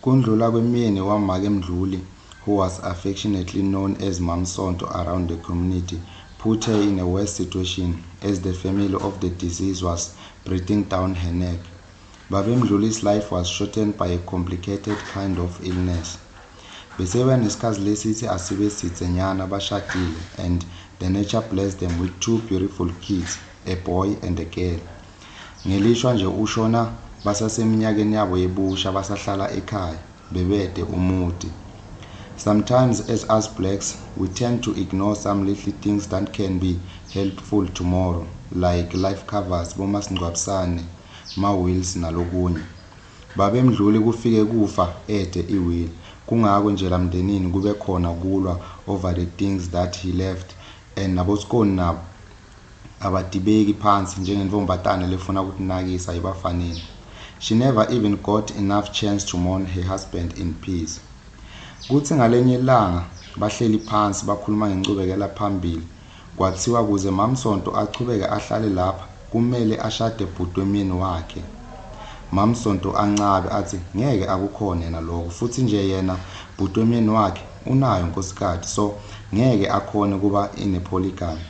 Kundlula kwemyeni waMake Mdluli, who was affectionately known as Mamsonto around the community, put her in a worse situation as the family of the deceased was breathing down her neck. Babe Mdluli's life was shortened by a complicated kind of illness. Besebanesikhathi lesithi asibe sidzenyana bashadile and the nature blessed them with two beautiful kids, a boy and a girl. Ngelishwa nje ushona basaseminyakeni yabo yebusha basahlala ekhaya bebede umuti. Sometimes as us blacks we tend to ignore some little things that can be helpful tomorrow like life covers, bomasingcwabisane, ma-wills nalokunye. Babe Mdluli kufike kufa ede i-will. Kungako nje lamndenini kube khona kulwa over the things that he left and nabosikoni nabo abadibeki phansi njengentfombatane lefuna kutinakisa ebafaneni. She never even got enough chance to mourn her husband in peace. Kutsi ngalenye ilanga bahleli phansi bakhuluma ngenchubekela phambili kwathiwa kuze Mamsonto achubeke ahlale lapha kumele ashade bhuti wemyeni wakhe. Mamsonto ancabe athi ngeke akukhona yena lokho futhi nje yena bhuti wemyeni wakhe unayo inkosikati so ngeke akhone kuba in a polygamy.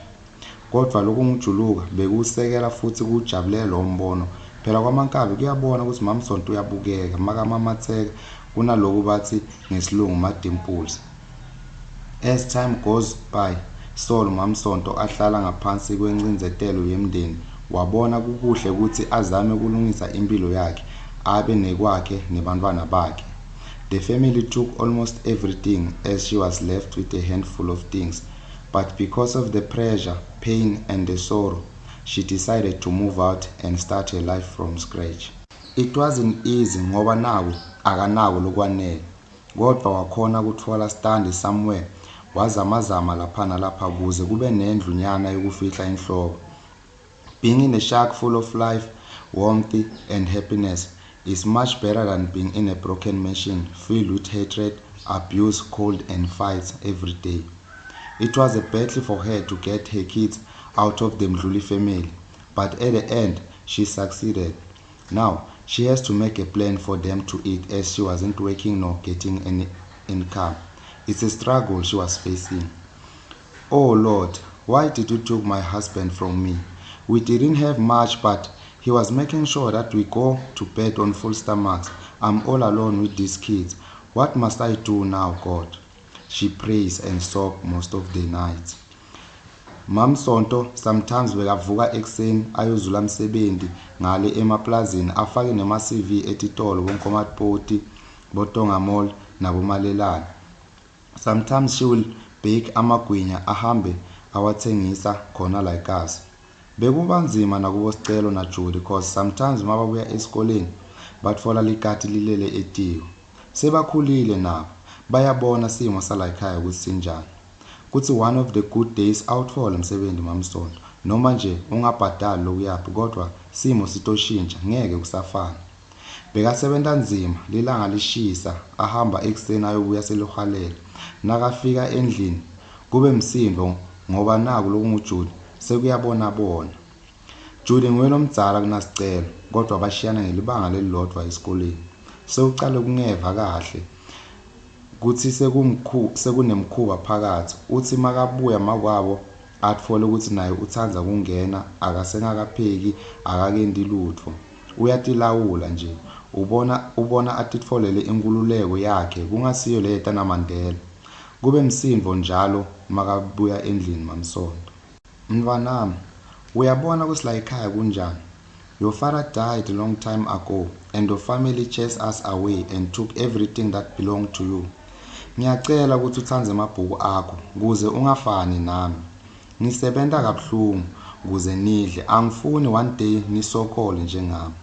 Kodwa lokungujuluka bekuwusekela futhi kuwujabulela lowo mbono phela kwaMankabi kuyabona ukuthi Mamsonto uyabukeka makamamatheka kunaloku bathi ngesilungu ma-dimples. As time goes by solo Mamsonto ahlala ngaphansi kwencindzetelo yemndeni wabona kukuhle ukuthi azame ukulungisa impilo yakhe abe nekwakhe nebantfwana bakhe. The family took almost everything as she was left with a handful of things but because of the pressure, pain and the sorrow she decided to move out and start her life from scratch. It wasn't easy ngoba naku akanako lokwanele kodwa wakhona kutfola standi somewhere wazamazama lapha nalapha kuze kube nendlu nyana yokufihla inhloko. Being in a shack full of life, warmth and happiness is much better than being in a broken mansion filled with hatred, abuse, cold and fights every day. It was a battle for her to get her kids out of the Mdluli family, but at the end she succeeded. Now she has to make a plan for them to eat as she wasn't working nor getting any income. It's a struggle she was facing. Oh Lord, why did you took my husband from me? We didn't have much, but he was making sure that we go to bed on full stomachs. I'm all alone with these kids. What must I do now, God? She prays and sobs most of the night. Mamsonto sometimes bekavuka ekuseni ayozula umsebenzi ngale emaplazini afake nema-CV etitolo bonkomatipoti, boTonga Mall nabomalelane. Sometimes she will bake amagwinya ahambe awathengisa khona la ekasi. Bekuba nzima nakubo Sicelo naJudy cause sometimes mababuya esikoleni batfola likati lilele etiko. Sebakhulile nabo bayabona simo sala ekhaya ukuthi sinjani. Kuthi one of the good days awutfole umsebenzi Mamsonto noma nje ungabhadali lokuyaphi kodwa simo sitoshintsha ngeke kusafana. Bekasebenta nzima lilanga lishisa ahamba ekuseni ayobuya selihwalele. Nakafika endlini kube msindo ngoba naku lokunguJudy sekuyabonabona. Judy nguye lomdzala kunasicelo kodwa bashiyana ngelibanga lelilodwa esikoleni. Sewucale kungeva kahle kuthi sekunemkhuba phakathi uthi makabuya makwabo atfole ukuthi naye utsandza kungena akasengakapheki akakenti lutfo. Uyatilawula nje ubona atitfolele inkhululeko yakhe kungasiyo leta naMandela. Kube msindo njalo makabuya endlini Mamsonto. Mntwanami, uyabona ukuthi la ekhaya kunjani? Your father died a long time ago and your family chased us away and took everything that belonged to you. Ngiyacela ukuthi utsandze emabhuku akho kuze ungafani nami. Ngisebenta kabuhlungu kuze nidle angifuni one day nisokole njengami.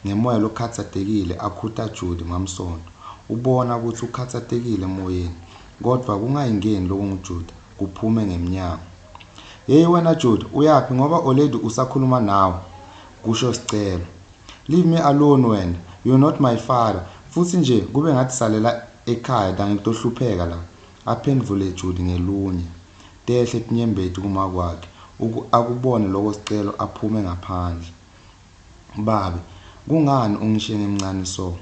Ngemoya lokhatsatekile akhuta Judy Mamsonto. Ubona ukuthi ukhatsatekile emoyeni kodwa kungayingeni lokunguJudy kuphume ngemnyango. Hey wena Judy uyaphi ngoba already usakhuluma nawe kusho Sicelo. Leave me alone wena you're not my father futhi nje kube ngathi salela ekhaya than ngitohlupheka la. Aphendvule Judy ngelunye. Tehle tinyembeti kuma kwakhe akubone lokho Sicelo aphume ngaphandle. Babe, kungani ungishiye ngimncane so?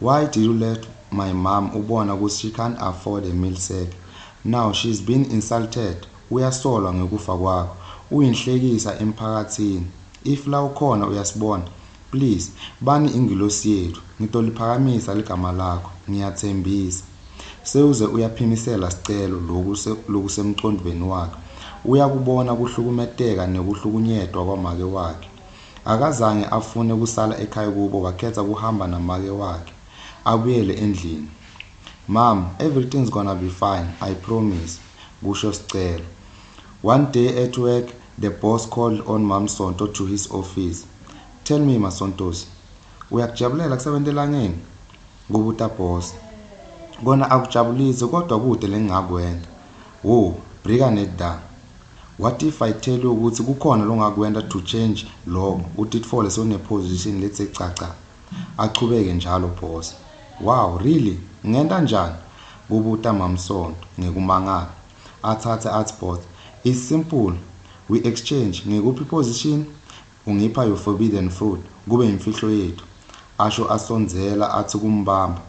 Why did you let my mom ubona kutsi she can't afford a meal sack? Now she's been insulted, uyasolwa ngekufa kwakho. Uyinhlekisa emphakatsini. If lawukhona uyasibona, please bani ingilosi yetfu. Ngitoliphakamisa ligama lakho, ngiyatsembisa. Sewuze uyaphimisela Sicelo loku lokusemcondvweni wakhe. Uyakubona kuhlukumeteka nekuhlukunyetwa kwamake wakhe. Akazange afune kusala ekhaya kubo wakhetsa kuhamba namake wakhe abuyele endlini. Mom, everything's gonna be fine, I promise, kusho Sicelo. One day at work, the boss called on Mamsonto to his office. Tell me Masontosi, uyakujabulela kusebenta elangeni? Kubuta boss. Kona akujabulisi kodwa kute lengingakwenta. Wo, brika neda. What if I tell you ukuthi kukhona longakwenta to change lokho utitfole sewune position lethe caca. Achubeke njalo boss. Wow, really? Ngenta njani? Kubuta Mamsonto ngekumangala. Atsatse atsi boss, it's simple. We exchange ngikuphi position ungipha your forbidden fruit kube imfihlo yethu. Asho asondzela atsi kumbamba.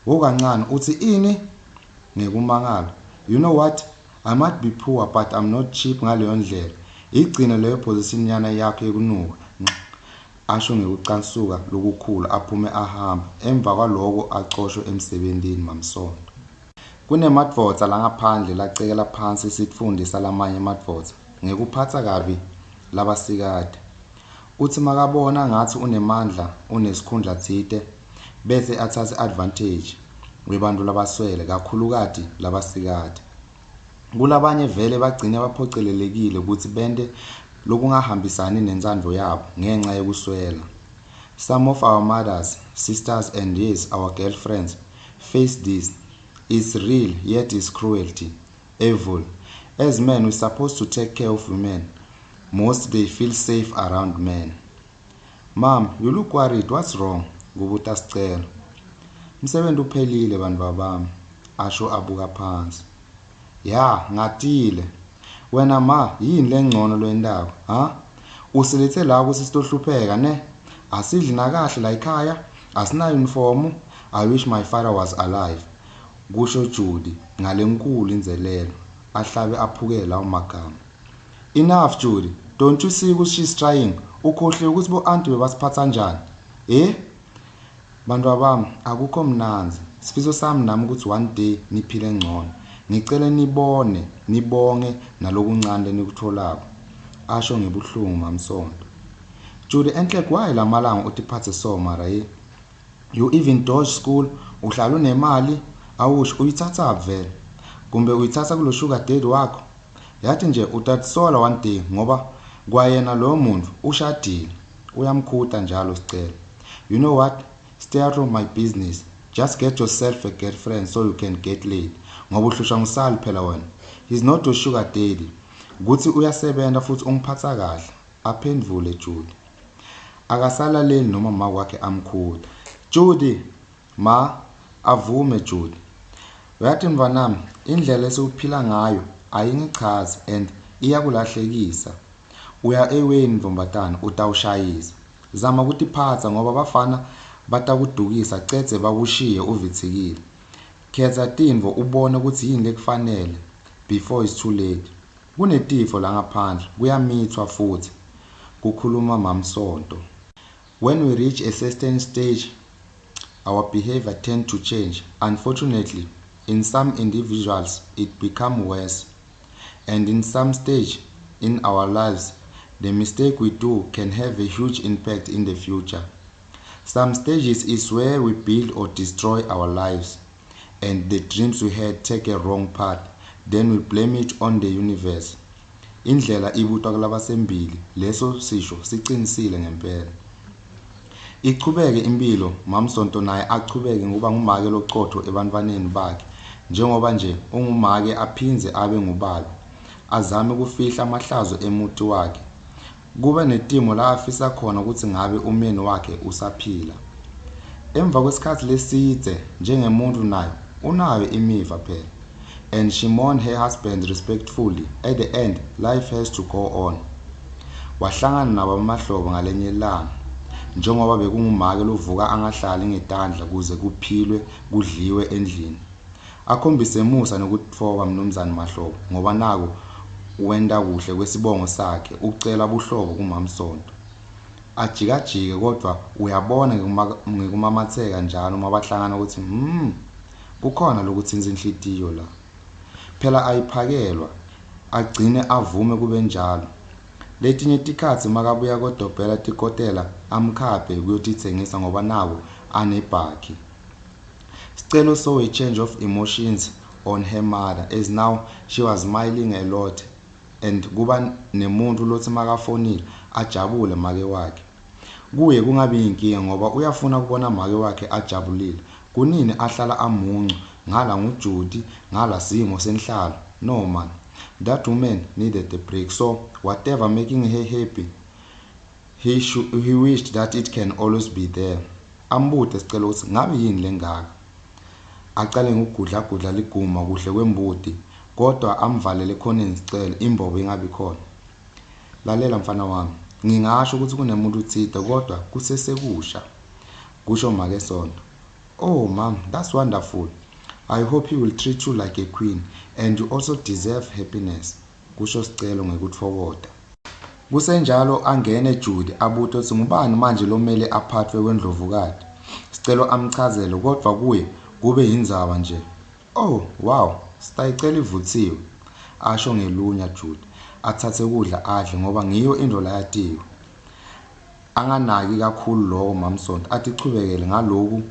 Wo kancane utsi ini? Ngekumangala. You know what? I might be poor but I'm not cheap ngaleyo ndlela. Igcine leyo position yana yakho yekunuka. Asho ngekucansuka lokukhulu aphume ahamba. Emva kwaloko acoshwe emsebentini Mamsonto. Kunemadvodza langaphandle lacekela phansi sitfunti salamanye emadvodza ngekuphatsa kabi labasikati. Utsi makabona ngatsi unemandla unesikhundla tsite bese atsatse advantage webantfu labaswele kakhulukati labasikati. Kulabanye vele bagcine baphocelelekile kutsi bente lokungahambisani nentsandvo yabo ngenca yekuswela. Some of our mothers, sisters and yes, our girlfriends face this. It's real yet it's cruelty, evil. As men, we're supposed to take care of women. Most they feel safe around men. Mom, you look worried. What's wrong? Kubuta Sicelo. Umsebenzi uphelile bantu bami, asho abuka phansi. Ya, ngatile. Wena ma, yini lengcono loyentako, ha? Usilethe la ukuthi sitohlupheka ne? Asidli nakahle la ekhaya, asinayo uniform. I wish my father was alive. Kusho Judy ngalenkulu indzelelo, ahlabe aphukele lawo magama. Enough Judy, don't you see ukuthi she's trying? Ukhohliwe ukuthi bo auntie bebasiphatha kanjani? Eh? Bantu bami, akukho mnandzi. Sifiso sami nami ukuthi one day niphile ngcono. Ngicela nibone, nibonge nalokuncane lenikutholako. Asho ngebuhlungu Mamsonto. Judy enhle why lamalanga utiphathe so mara ye? You even dodge school, uhlala unemali, awusho uyithatha vele. Kumbe uyithatha kulo sugar daddy wakho. Yathi nje utatisola one day ngoba kwayena loyo muntu ushadile. Uyamkhuta njalo Sicelo. You know what? Stay out of my business. Just get yourself a girlfriend so you can get laid. Ngoba uhlushwa ngusali phela wena. He's not your sugar daddy. Kuthi uyasebenza futhi ungiphatha kahle. Aphendvule Judy. Akasalaleli noma mama wakhe amkhuta. Judy, ma avume Judy. Uyathi mntwanami, indlela esiwuphila ngayo ayingichazi and iyakulahlekisa. Uya eweni ntombatana utawushayisa. Zama kutiphatsa ngoba bafana batakudukisa cedze bakushiye uvitsikile. Khetsa tintfo ubone kutsi yini lekufanele before it's too late. Kunetifo la ngaphandle kuyamithwa futhi, kukhuluma Mamsonto. When we reach a certain stage, our behavior tend to change. Unfortunately, in some individuals, it become worse. And in some stage in our lives, the mistake we do can have a huge impact in the future. Some stages is where we build or destroy our lives, and the dreams we had take a wrong path. Then we blame it on the universe. Indlela ibutwa kulabasembili, leso sisho sicinisile ngempela. Ichubeke impilo, Mamsonto naye achubeke ngokuba ngumake locotho ebantwaneni bakhe. Njengoba nje ungumake aphindze abe ngubabe. Azame kufihla amahlazo emuti wakhe. Kube netimo la afisa khona ukuthi ngabe umyeni wakhe usaphila. Emva kwesikhathi lesidze njengemuntu naye unayo imiva phela. And she mourned her husband respectfully. At the end, life has to go on. Wahlangana nabo amahlobo ngalenye ilanga. Njengoba bekungumake lovuka angahlali ngetandla kuze kuphilwe kudliwe endlini. Akhombise musa nekutitfoba Mnumzane Mahlobo ngoba naku wenta kuhle kwesibongo sakhe ucela buhlobo kuMamsonto. Ajikajike kodvwa uyabona ngekumamatseka njalo uma bahlangana kutsi kukhona lokutsintsa inhlitiyo la. Phela ayiphakelwa agcine avume kube njalo. Letinye tikhatsi makabuya kodobhela tikotela amkhaphe kuyotitsengisa ngoba naku anebhakhi. Sicelo saw a change of emotions on her mother as now she was smiling a lot and kuba nemuntfu lotsi makafonile ajabule make wakhe. Kuye kungabi yinkinga ngoba uyafuna kubona make wakhe ajabulile. Kunini ahlala amuncu ngala nguJudy ngala simo senhlalo. No man, that woman needed a break so whatever making her happy he, he wished that it can always be there. Ambute Sicelo kutsi ngabe yini lengaka. Acale ngokugudlagudla liguma kuhle kwembuti kodwa amvalele ekhoneni Sicelo imbobo ingabi khona. Lalela mfana wami, ngingasho ukuthi kunemuntu uthide kodwa kusesekusha. Kusho make Sonto. Oh mom, that's wonderful. I hope he will treat you like a queen and you also deserve happiness. Kusho Sicelo ngekutfokota. Kusenjalo angene Judy abute kutsi ngubani manje lomele aphathwe kwendlovukati. Sicelo amchazele kodvwa kuye kube yindzaba nje. Oh wow, sitayicela ivutsiwe. Asho ngelunya Judy. Atsatse kudla adle ngoba ngiyo intfo layatiyo. Anganaki kakhulu loko Mamsonto atichubekele ngaloku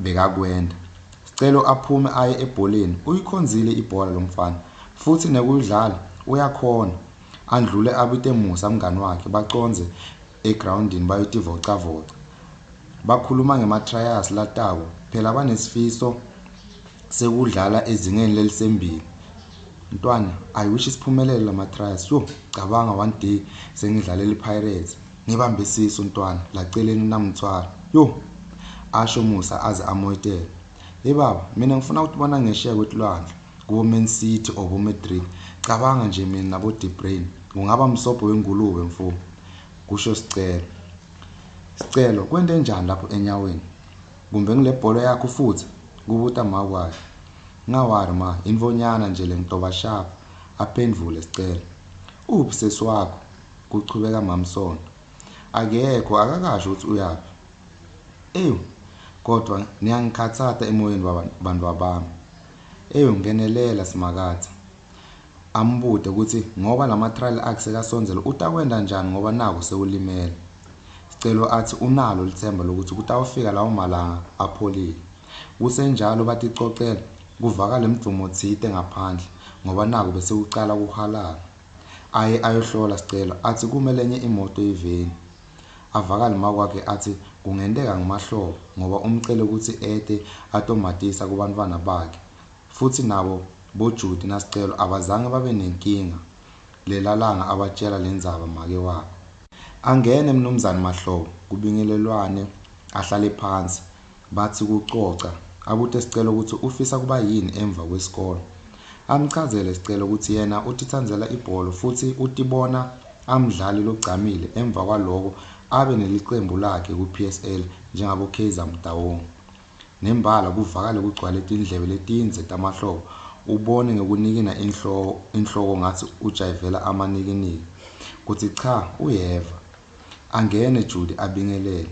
bekakwenta. Sicelo aphume aye ebholeni uyikhonzile ibhola lomfana futsi nekuyidlala uyakhona. Andlule abite Musa mngani wakhe bacondze egrawundini bayotivocavoca. Bakhuluma ngema-trials latako phela banesifiso sekudlala ezingeni lelisembili. Ntwana, I wish siphumelele lama-trials. Yo, cabanga one day sengidlalela i-Pirates. Ngibambe isisu ntwana laceleni namthwala. Yo, asho Musa aze amoyitele. Hey baba, mina ngifuna ukubona ngesheya kwetilwandle kubo Man City or bo Madrid. Cabanga nje mina nabo De Bruyne. Kungaba msobho wengulube mfo. Kusho Sicelo. Sicelo, kwente njani lapho enyaweni? Kumbe ngile bhola yakho futhi? Kubuta makwakhe. Ngawari ma, intfonyana nje lengitoba sharp. Aphendvule Sicelo. Uphi sesi wakho? Kuchubeka Mamsonto. Akekho akakasho ukuthi uyaphi. Ewu, kodwa niyangikhathata emoyeni bantwa bami. Ewu ngenelela Simakadze. Ambute kutsi ngoba lama trial akhe sekasondzela utakwenta njani ngoba naku sewulimele. Sicelo atsi unalo litsemba lokuthi kutawufika lawo malanga apholile. Kusenjalo baticocela kuvakala imidvumo tsite ngaphandle ngoba naku bese kucala kuhwalala. Aye ayohlola Sicelo atsi kume lenye imoto eveni. Avakale makwakhe atsi kungenteka ngumahlobo ngoba umcele kutsi ete atomatisa kubantfwana bakhe. Futsi nabo boJudy naSicelo abazange babe nenkinga lelalanga abatjela lendzaba make wabo. Angene Mnumzane Mahlobo kubingelelwane ahlale phansi batsi kucoca abute Sicelo kutsi ufisa kuba yini emva kwesikolo. Amchazele Sicelo kutsi yena utitsandzela ibhola futsi utibona amdlali logcamile emva kwaloko abe nelicembu lakhe ku-PSL njengabo Kaizer Motaung. Nembala kuvakale kugcwale tindlebe letindze tamahlobo ubone ngekunikina inhloko ngatsi ujayivela amanikiniki kutsi cha uyeva. Angene Judy abingelele.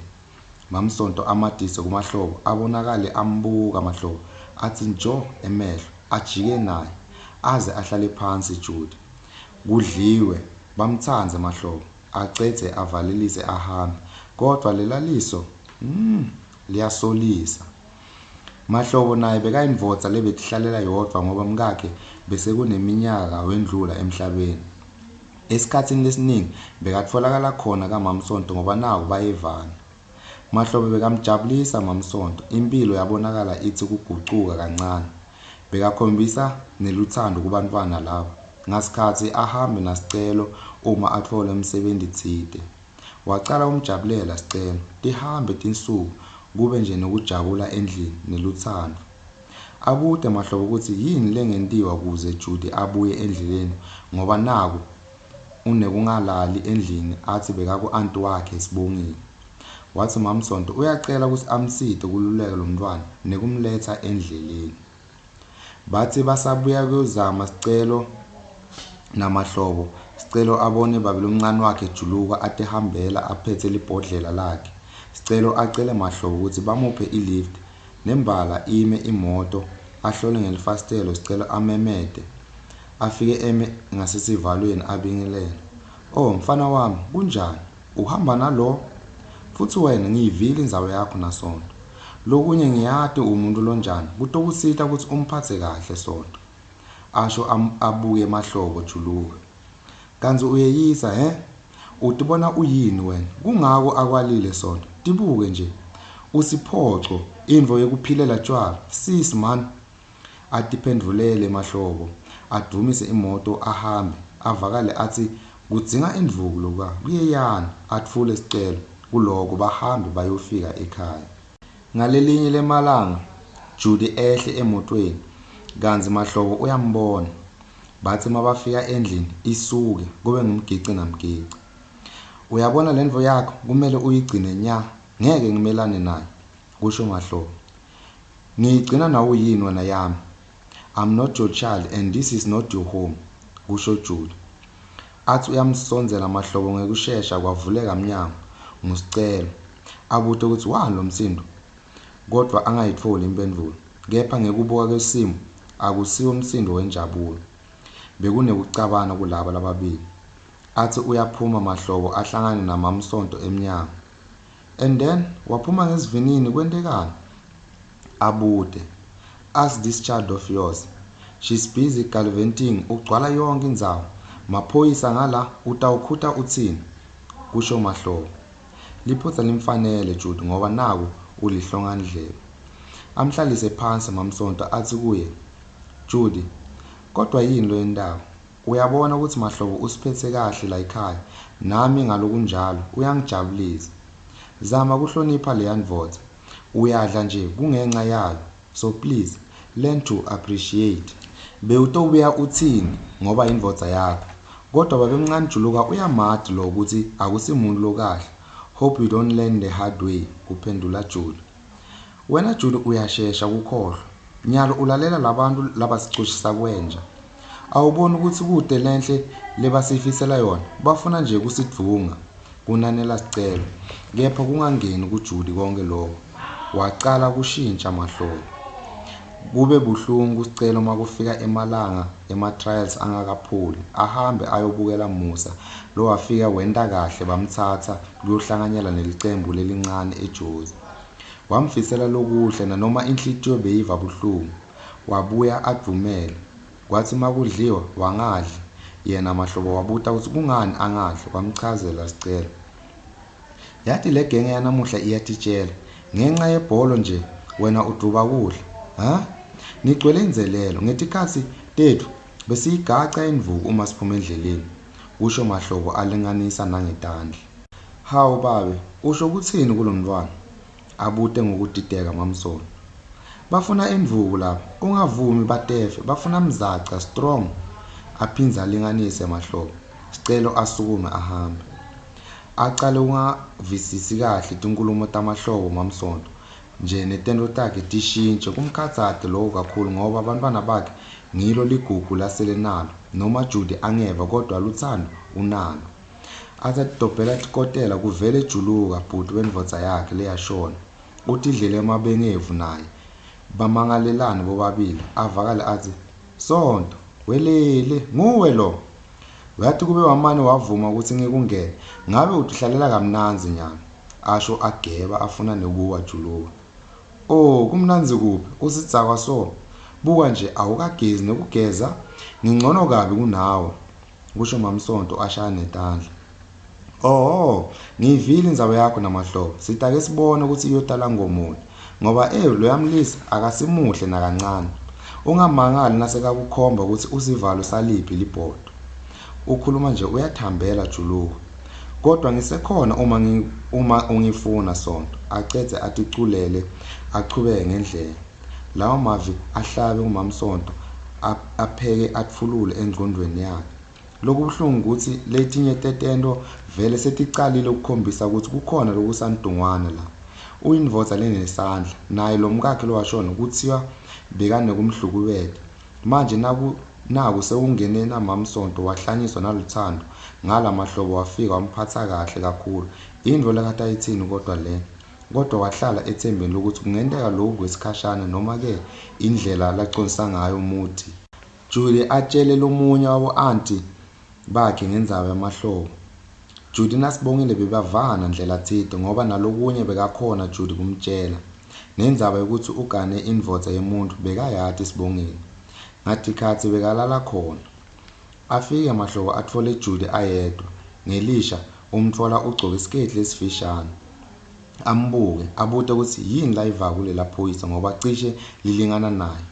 Mamsonto amadise kumahlobo abonakale ambuka Mahlobo atsi njo emehlo ajike naye aze ahlale phansi Judy. Kudliwe bamtsandze Mahlobo acedze avalelise ahambe kodvwa lela liso liyasolisa. Mahlobo naye bekayindvodza lebetihlalela yodvwa ngoba mkakhe besekuneminyaka wendlula emhlabeni. Esikhatsini lesiningi bekatfolakala khona kaMamsonto ngoba naku bayevana. Mahlobo bekamjabulisa Mamsonto, impilo yabonakala itsi kugucuka kancane. Bekakhombisa nelutsandvo kubantfwana laba. Ngasikhatsi ahambe naSicelo uma atfola umsebenti tsite. Wacala kumjabulela Sicelo, tihambe tinsuku kube nje nekujabula endlini nelutsandvo. Abute Mahlobo kutsi yini lengentiwa kuze Judy abuye endleleni ngoba naku unekungalali endlini atsi bekaku-anti wakhe Sibongile. Watsi Mamsonto uyacela kutsi amsite kululeka lomntfwana nekumletsa endleleni. Batsi basabuya kuyozama Sicelo naMahlobo, Sicelo abone babe lomncane wakhe Juluka atihambela aphetse libhodlela lakhe. Sicelo acele Mahlobo kutsi bamuphe i-lift. Nembala ime imoto, ahlole ngelifasitelo Sicelo amemete. Afike eme ngasesivalweni abingelele. Oh mfana wami, kunjani? Uhamba nalo? Futsi wena ngiyivile indzaba yakho naSonto. Lokunye ngiyati umuntu lonjani, kutokusita kutsi umphatse kahle Sonto. Asho abuke Mahlobo Juluka. Kantsi uyeyisa he? Utibona uyini wena? Kungako akwalile Sonto. Tibuke nje. Usiphoco, intfo yekuphilela tjwala. Sis man. Atiphendvulele Mahlobo, advumise imoto ahambe, avakale atsi kudzinga indvuku lokuya kuyeyana, atfule sicelo kuloko bahambe bayofika ekhaya. Ngalelinye lemalanga Judy ehle emotweni kantsi Mahlobo uyambona. Batsi mabafika endlini isuke kube ngumgici namgici. Uyabona lentfo yakho kumele uyigcine nya ngeke ngimelane nayo, kusho Mahlobo. Ngiyigcina nawuyini wena yami? I'm not your child and this is not your home, kusho Judy. Atsi uyamsondzela Mahlobo ngekushesha kwavuleka mnyango, nguSicelo. Abute kutsi wani lomsindo kodvwa angayitfoli imphendvulo. Kepha ngekubuka kwesimo akusiwo umsindo wenjabulo. Bekunekucabana kulaba lababili. Atsi uyaphuma Mahlobo ahlangane naMamsonto emnyango. And then waphuma ngesivinini kwentekani? Abute. Ask this child of yours. She's busy gallivanting ugcwala yonke indzawo. Maphoyisa ngala utawukhuta utsini? Kusho Mahlobo. Liphutsa limfanele Judy ngoba naku ulihlongandlebe. Amhlalise phansi Mamsonto atsi kuye, Judy, kodwa yini loyentako? Uyabona kutsi Mahlobo usiphetse kahle layikhaya nami ngalokunjalo uyangijabulisa. Zama kuhlonipha leya ndvodza. Uyadla nje kungenca yayo so please learn to appreciate. Bewutobuya utsini ngoba yindvodza yakho. Kodwa babemncane Juluka uyamati lo kutsi akusimuntu lokahle. Hope you don't learn the hard way, kuphendvula Judy. Wena Judy uyashesha kukhohlwa. Nyalo ulalela labantu labasicoshisa kwenja. Awuboni kutsi kute lenhle lebasifisela yona, bafuna nje kusidvunga, kunanela Sicelo. Kepha kungangeni kuJudy konke loko. Wacala kushintja Mahlobo. Kube buhlungu kuSicelo makufika emalanga ema-trials angakapholi, ahambe ayobukela Musa lowafika wenta kahle bamtsatsa kuyohlanganyela nelicembu lelincane eJozi. Wamfisela lokuhle nanoma inhlitiyo beyiva buhlungu. Wabuya advumele. Kwatsi makudliwa wangadli. Yena Mahlobo wabuta kutsi kungani angadli, wamchazela Sicelo. Yati legenge yanamuhla iyatitjela. Ngenca yebholo nje wena udvuba kudla. Ha? Nigcwele indzelelo. Ngetikhatsi tetfu besiyigaca indvuku uma siphuma endleleni, kusho Mahlobo alinganisa nangetandla. Hawu babe, usho kutsini kulomntfwana? Abute ngokudideka Mamsolo. Bafuna indvuku laba, ungavumi batefe, bafuna mzaca strong. Aphindze alinganise Mahlobo. Sicelo asukume ahambe. Acale ukungavisisi kahle tinkhulumo taMahlobo Mamsonto nje netento takhe tishintje kumkhatsate loko kakhulu ngoba bantfwana bakhe ngilo ligugu lasele nalo noma Judy angeva kodwa lutsandvo unalo. Atsi atidobhela tikotela kuvele Juluka bhuti wendvodza yakhe leyashona. Utidlele emabengevu naye. Bamangalelane bobabili avakale atsi, Sonto, welele, nguwe lo! Uyati kube wamane wavuma kutsi ngikungene, ngabe utihlalela kamnandzi nyalo, asho ageba afuna nekuwa Juluka. O, kumnandzi kuphi, usidzakwa so. Buka nje awukagezi nekugeza, ngincono kabi kunawe, kusho Mamsonto ashaya netandla. Ohho, ngiyivile indzaba yakho naMahlobo, sitake sibone kutsi iyotala ngomoni. Ngoba ewu loya mlisa akasimuhle nakancane. Ungamangali nasekakukhomba kutsi usivalo saliphi libhodo. Ukhuluma nje uyathambela Juluka. Kodwa ngisekhona uma uma ungifuna Sonto, acedze aticulele achubeke ngendlela. Lawo mavi ahlabe kuMamsonto apheke atfulule engcondvweni yakhe. Lokubuhlungu kutsi letinye tetento vele seticalile kukhombisa kutsi kukhona lokusantungwana la. Uyindvodza lenesandla, naye lomkakhe lowashona kutsiwa bekanekumhlukubeta. Manje naku naku sewungene naMamsonto wahlanyiswa naLuthando ngala Mahlobo wafika wamphatsa kahle kakhulu. Intfo lekatayitsini kodwa le. Kodwa wahlala etsembeni lokutsi kungenteka loku kwesikhashana noma-ke indlela laconsa ngayo Muti. Judy atjele lomunye wabo-anti bakhe ngendzaba yaMahlobo. Judy naSibongile bebavana ndlela tsite ngoba nalokunye bekakhona Judy kumtjela. Nendzaba yekutsi ugane indvodza yemuntfu bekayati Sibongile. Ngatikhatsi bekalala khona. Afike Mahlobo atfole Judy ayedwa. Ngelisha umtfola ugcoke siketi lesifishane. Ambuke, abute kutsi yini layivako kulelaphoyisa ngoba cishe lilingana naye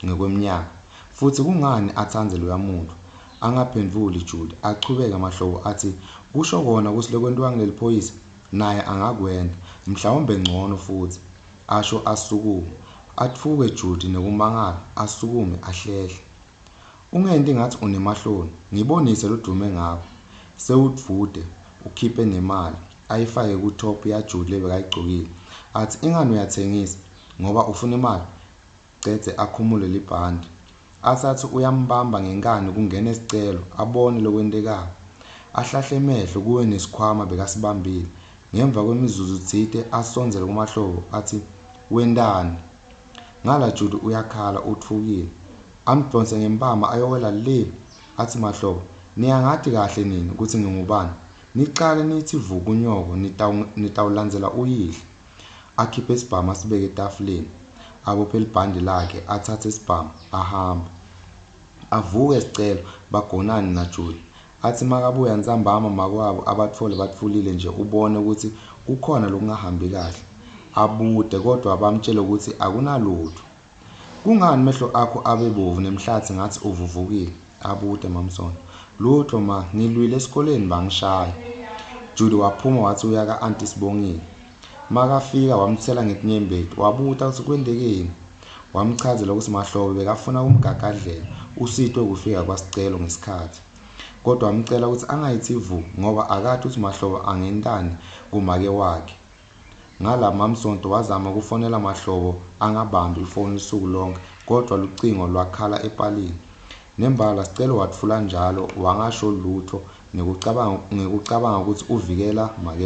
ngekweminyaka. Futsi kungani atsandze loya muntfu? Angaphendvuli Judy, achubeke Mahlobo atsi kusho kona kutsi lokwentiwa nguleliphoyisa naye angakwenta, mhlawumbe ncono futsi. Asho asukuma. Atfuke Judy nekumangala, asukume ahlehle. Ungenti ngatsi unemahloni, ngibonise lodvume ngako. Sewudvute, ukhiphe nemali, ayifake ku-top yaJudy lebekayigcokile. Atsi ingani uyatsengisa, ngoba ufuna imali? Cedze akhumule libhandi. Asatsi uyambamba ngenkani kungene Sicelo, abone lokwentekako. Ahlahle emehlo kuwe nesikhwama bekasibambile. Ngemva kwemizuzu tsite asondzele kuMahlobo atsi, Wentani? Ngala Judy uyakhala utfukile. Amdvonse ngempama ayowela le. Atsi Mahlobo, Niyangati kahle nine kutsi ngingubani. Nicale nitsi vu kunyoko nitawulandzela uyihlo. Akhiphe sibhamu asibeke etafuleni. Abophe libhandi lakhe atsatse sibhamu ahambe. Avuke Sicelo bagonane naJudy. Atsi makabuya ntsambama makwabo abatfole batfulile nje ubone kutsi kukhona lokungahambi kahle. Abute kodvwa bamtjele kutsi akunalutfo. Kungani mehlo akho abe bovu nemhlatsi ngatsi uvuvukile? Abute Mamsonto. Lutfo ma, ngilwile esikoleni bangishaya. Judy waphuma watsi uya ka-anti Sibongile. Makafika wamtsela ngetinyembeti, wabuta kutsi kwentekeni. Wamchazela kutsi Mahlobo bekafuna kumgagadlela, usitwe kufika kwaSicelo ngesikhatsi. Kodwa wamcela kutsi angayitsi vu ngoba akati kutsi Mahlobo angentani kumake wakhe. Ngala Mamsonto wazama kufonela Mahlobo angabambi ifoni lusuku lonkhe kodvwa lucingo lwakhala epalini. Nembala Sicelo watfula njalo wangasho lutfo ngekucabanga kutsi uvikela make.